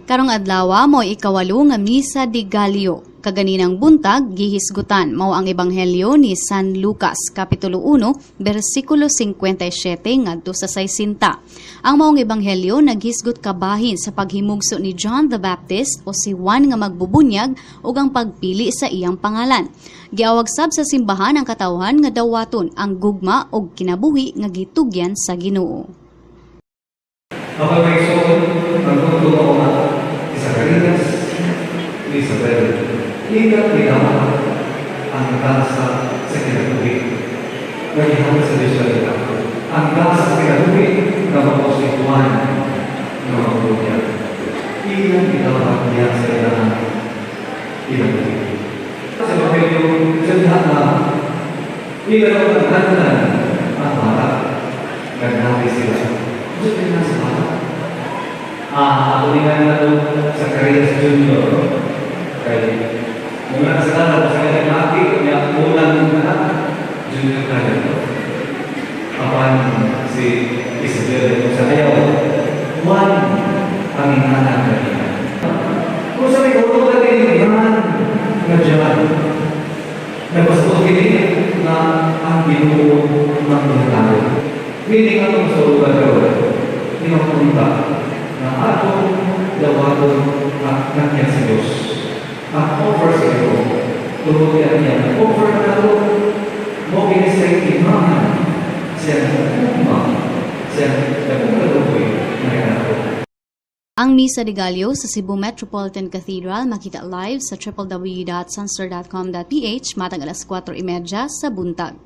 Karong adlaw mao ikawalo nga Misa de Gallo. Kaganinang buntag gihisgutan mao ang Ebanghelyo ni San Lucas kapitulo 1 bersikulo 57 ngadto sa 60. Ang maong ebanghelyo naghisgot kabahin sa paghimugso ni John the Baptist o si Juan nga magbubunyag ug ang pagpili sa iyang pangalan. Giawag sab sa simbahan ang katawhan nga dawaton ang gugma ug kinabuhi nga gitugyan sa Ginoo. Ako, mga igsoon, ang punto ko nga, ni Zacarias, ni Isabel, ilang ginawa ang gasa sa kinabuhi. Nagihatag sa Diyos kanila. Ang gasa sa kinabuhi na mao si Juan nga magbunyag. Ilang ginawa niya sa ilang kinabuhi. Sa Ebanghelyo, sa lahat na ilang naghandan ang bata, nagnari sila. Gusto nila sa bata. Ako ni nga na Zacarias Jr. Kay muna sa kanan, sa kanyang maki, niya unang anak, junior kaya to. Apan si Isabel sa ayaw, Juan ang inanak niya. Kung sa may utog na din, man, nga John, nagpasabot kini nga ang Ginoo ang. Meaning atong sa lugar karon, di mapunta na atong dawaton at nangyar sa Diyos. Ang offer sa Ginoo, tungod niya niya, ang offer na nato, mao kini sa imahan, siya nagugma, siya nagugma na kanato. Ang Misa de Gallo sa Cebu Metropolitan Cathedral makita live sa www.sunstar.com.ph matag alas 4:30 sa buntag.